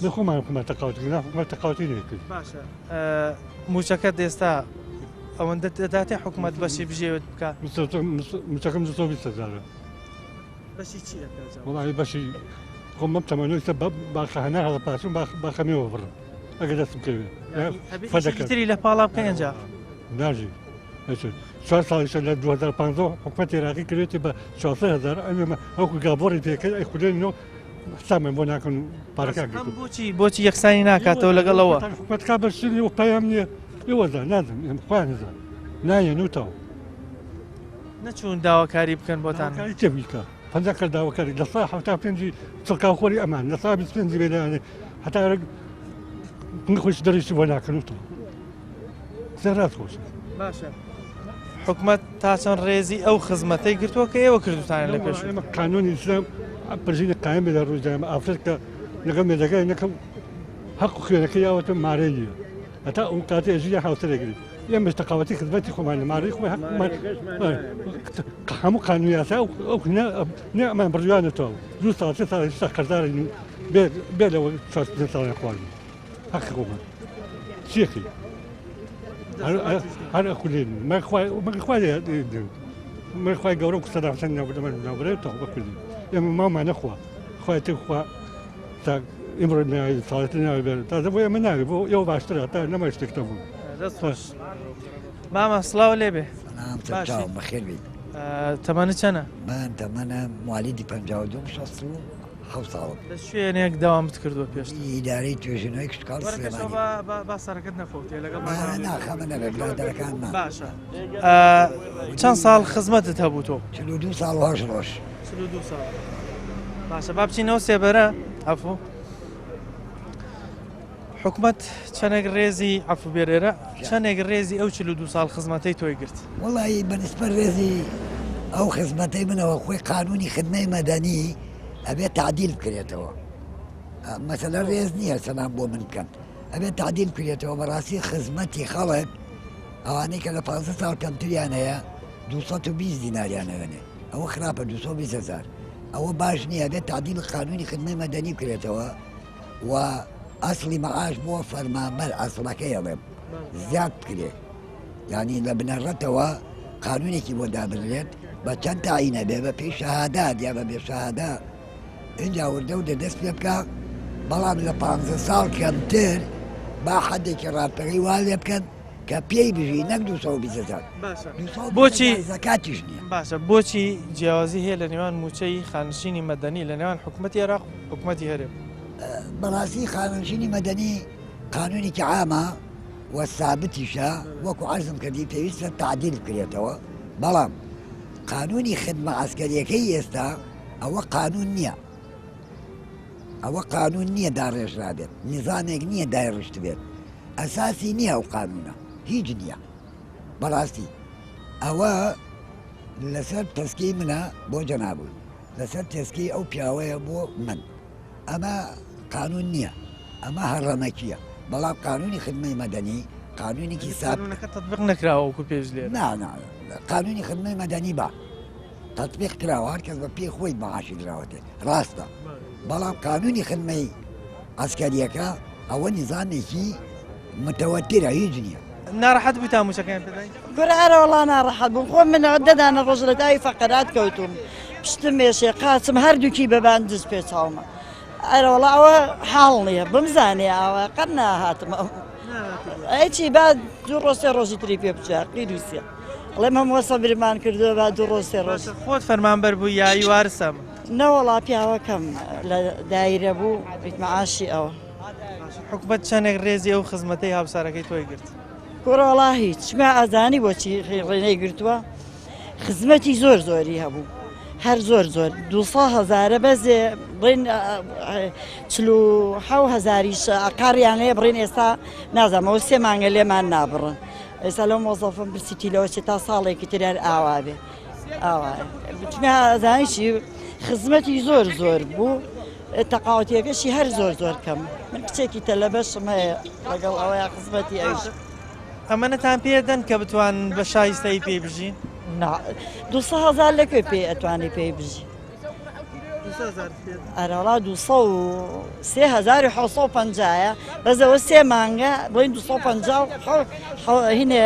من خۆمان حکومەت تەقاوت کرد، حکومەت تەقاوتی نەکرد. باشە موچەکەت ئێستا ئەوەندە دەداتێ حکومەت بەشی بژێوت بکە؟ موچەکەم 220 هەزارە. بەشی چی دەکات؟ وەڵای بەشی خۆم بەم تەمەنەی سە باخە هەنار هەڵەپاچم باخە مێوە بڕم ئەگەر دەستم کەوێ فەدەکەتری لە پاڵا بکەن ئینجا ناژی چوار ساڵیشە لە 2015 حکومەتی عێراقی کردێتی بە 400 هزار ئەمە ئەوکو گابۆڕی پێکرد ئەی خولێنەوە حسابمان بۆ ناکەن پارەکان بۆچی بۆچی یەکسانی ناکاتەوە لەگەڵەوە حکومەت کا بەشتری و پەیام نییە ئێوەزان نازم ئێمە خۆیان نزان نایەن و تاو نەچوون داواکاری بکەن بۆتان داواکاری چێ بیکە پەنجا کەس داواکاری لە سا حەفتا پێنجی چڵکاوخۆری ئەمان لە سا بیست پێنجی بێلایەنێ هەتا خۆش دەریشی بۆ ناکەن و تۆ سەر ڕاست خۆش باشە حکومەت تا چەند ڕێزی ئەو خزمەتەی گرتووە کە ئێوە کردوتانە لە پێش ئێمە قانونی ئیسلام پرژینی قایم بێ لە ڕووی ئافرەت کە لەگەڵ مێردەکەی نەکەم حەق و خوێنەکەی یاوەتە مارەی نییە هەتا ئەو کاتەی ئەژیە هاوسەرێگری ئێمەش تەقاوەتی خزمەتی خۆمان لە مارەی خۆی حەقمان هەموو قانون یاسا ئەو نە ئەمان بڕیانەتەوە دوو ساڵ سێ ساڵ هێشتا قەرزارین و بێ لەوە چوار پێنج ساڵیان خواردن حەقی خۆمان چیەکەی هەر ئەخولێن مەخوای خوای گەورە و سەدام حسێن ناوبرێتەوە بەکردی ئێمە مامان نەخوا خوای تر خوا تا ئیمڕۆ ناوی ساڵێتر ناوی بێت تازە بۆ ئێمە ناوی بۆ ئێوە باشترە تا نەما شتێک نەبوو دەست خۆش مامە سڵاو لێ بێ باشی بەخێر بیت تەمەنت چەنە من تەمەنە موالیدی 52 67 ساڵم لە شوێنێک داوامت کردووە پێش ئیدارەی توێژینەوەی کشتوکاڵ سلێمانی با سەرەکەت نەفەوتێ لەگەڵ نا خەمە نەبێ برادەرەکانمان باشە چەند ساڵ خزمەتت هەبوو تۆ 42 ساڵ و هەشت ڕۆژ 42 ساڵ باشە با بچینەوە سێبەرە عەفو حکومەت چەندێک ڕێزی عەفو بێرێرە چەندێک ڕێزی ئەو 42 ساڵ خزمەتەی تۆی گرت وڵی بەنسبەت ڕێزی ئەو خزمەتەی منەوە خۆی قانونی خدمەی مەدەنی ئەبێت تعدیل بکرێتەوە مەسەلە ڕێز نییە سەلام بۆ من بکەن ئەبێت تعدیل بکرێتەوە بەڕاستی خزمەتی خەڵک ئەوانەی کە لە 15 ساڵ کەمتریان هەیە 220 دیناریان هەوێنێ ئەوە خراپە 220 هزار ئەوە باش نییە بێت تعدیل قانونی خدمەی مەدەنی بکرێتەوە و ئەسڵی مەعاش بۆ فەرمانبەر ئەسڵەکەی ئەڵێم زیاد بکرێت یعنی لە بنەڕەتەوە قانونێکی بۆ دابنرێت بە چەند تاینە بێ بە پێی شەهادات یا بە بێ شەهادە ئینجا وردە وردە دەست پێ بکە بەڵام لە پ ساڵ کەمتر با حەدێکی ڕاپەڕی وا لێ بکەن کە پێی بژی نەک 220 هزار بۆچی زەکاتیش نییە باشە بۆچی جیاوازی هەیە لە نێوان موچەی خانشینی مەدەنی لە نێوان حکوومەتی عێراق حکوومەتی هەرێم بەڕاستی خانشینی مەدەنی قانونێکی عامە و سابتیشە وەکو عەرزم کردی پێویستە تعدیل بکرێتەوە بەڵام قانونی خدمە عسکەریەکەی ئێستا ئەوە قانون نییە ئەوە قانون نییە داڕێژرابێت نیزامێک نییە دایڕشت بێت ئەساسی نییە ئەو قانونە هیچ نییە بەڕاستی ئەوە لەسەر تەسکی منە بۆ جەنابوو لەسەر تێسکی ئەو پیاوەیە بۆ من ئەمە قانون نییە ئەمە هەڕەمەکیە بەڵام قانونی خدمەی مەدەنی قانونێکی ساب تطبیق نەکراوە وەکو پێش لێ نا نا قانونی خدمەی مەدەنی با تطبیق کراوە هەر کەس بە پێی خۆی معاشی دراوەتێ ڕاستە بەڵام قانونی خدمەی عسکەریەکە ئەوە نیزامێکی متەوەترە هیچ نییە. ناڕەحەت بووی تا مووچەکەیان پێدای؟ کورە ئەرە وەڵا ناڕەحەت بووم خۆم من دە دانە ڕۆژ لە داوی فەقەرات کەوتوم پشتم ئێشێ قاچم هەردووکی بە باندج پێچاومە ئەرە وەڵا ئەوە حاڵ نییە بمزانێ ئاوا قەت ناهاتم ئەی چی با دوو ڕۆژ سێ ڕۆژی تری پێ بچێ قیروسیە ئەڵێم هەموو سەبرمان کردووە با دوو ڕۆژ سێ ڕۆژ خۆت فەرمانبەر بووی یایی وارسە نەوەڵا پیاوەکەم لە دایرە بوو معاشی ئەوە. حکومەت چەندێک ڕێزی ئەو خزمەتەی هاوسەرەکەی تۆی گرت؟ کوڕە وەڵا هیچ چونکە ئەزانی بۆچی ڕێنەی گرتووە. خزمەتی زۆر زۆری هەبوو هەر زۆر زۆر دوسە هەزارە بەزێ بڵێن چلو حەو هەزاریش ئەقاریان هەیە بڕین ئێستا نازانمەوە سێ مانگە لێمان نابڕن ئێستا لەو مۆزەفم پرسیتی لەوە چێ تا ساڵێکی تر هەر ئاوا بێ ئاوا چونکە زانی چی خزمەتی زۆر زۆر بوو تەقاوتیەکەشی هەر زۆر زۆر کەم من کچێکی تەلەبەشم هەیە لەگەڵ ئەوەیە خزمەتی ئەویش ئەمەنەتان پێدەن کە بتوان بە شایستەیی پێی بژین؟ نا دوسە هەزار لەکوێ پێی ئەتوانی پێی بژی؟ ئەرەڵا 203750 بەس ئەوە سێ مانگە بڵین 250 هینێ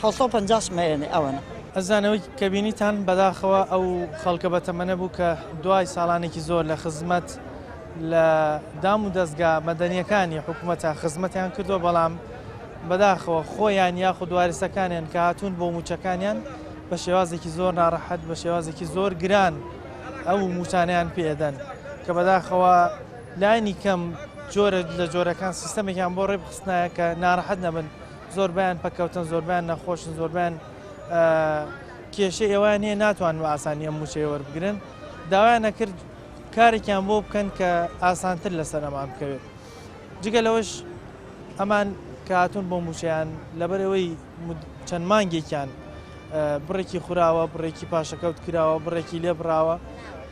750 مەیەنێ ئەوەنە. ئەزانەوەی کە بینیتان بەداخەوە ئەو خەڵکە بەتەمەنە بوو کە دوای ساڵانێکی زۆر لە خزمەت لە دام و دەستگا مەدەنیەکانی حکوومەتە خزمەتیان کردووە بەڵام بەداخەوە خۆیان یاخود وارسەکانیان کە هاتوون بۆ موچەکانیان بە شێوازێکی زۆر ناڕەحەت بە شێوازێکی زۆر گران ئەو موچانیان پێدەن کە بەداخەوە لانی کەم جۆرە لە جۆرەکان سیستەمێکیان بۆ ڕێ بخستنایە کە ناڕەحەت نەبن زۆربیان پەکەوتن زۆربیان نەخۆشن زۆربیان کێشەی ئەوان هەیە ناتوان بە ئاسانی ئەم موچەیە وەربگرن داوایان نەکرد کارێکیان بۆ بکەن کە ئاسانتر لەسەر ئەمان بکەوێت جگە لەوەش ئەمان کە هاتوون بۆ موچەیان لەبەرەوەی چەند مانگێکیان بڕێکی خوراوە بڕێکی پاشەکەوت کراوە بڕێکی لێ بڕاوە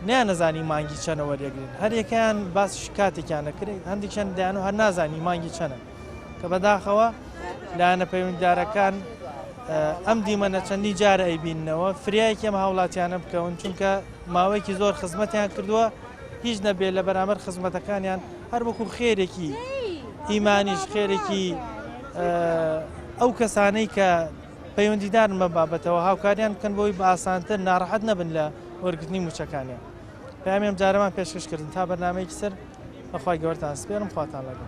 نیانەزانی مانگی چەنە وەریەگرن هەریەکەیان باسی کاتێکیان نەکرێت هەندێکیان دەیان و هەر نازانی مانگی چەنە کە بەداخەوە لایەنە پەیوەندیدارەکان ئەم دیمەنە چەندی جارە ئەیبیننەوە فریایەکی ئەم هاوڵاتیانە بکەون چونکە ماوەیەکی زۆر خزمەتیان کردووە هیچ نەبێت لە بەرامبەر خزمەتەکانیان هەر وەکو خێرێکی ئیمانیش خێرێکی ئەو کەسانەی کە پەیوەندیدارن بە بابەتەوە هاوکاریان بکەن بۆی بە ئاسانتر ناڕەحەت نەبن لە وەرگرتنی موچەکانیان پەیامی ئەم جارەمان پێشکەش کردن تا بەرنمەیەکی سەر بەخوای گەورتان سپێرم خواتان لەگەڵ.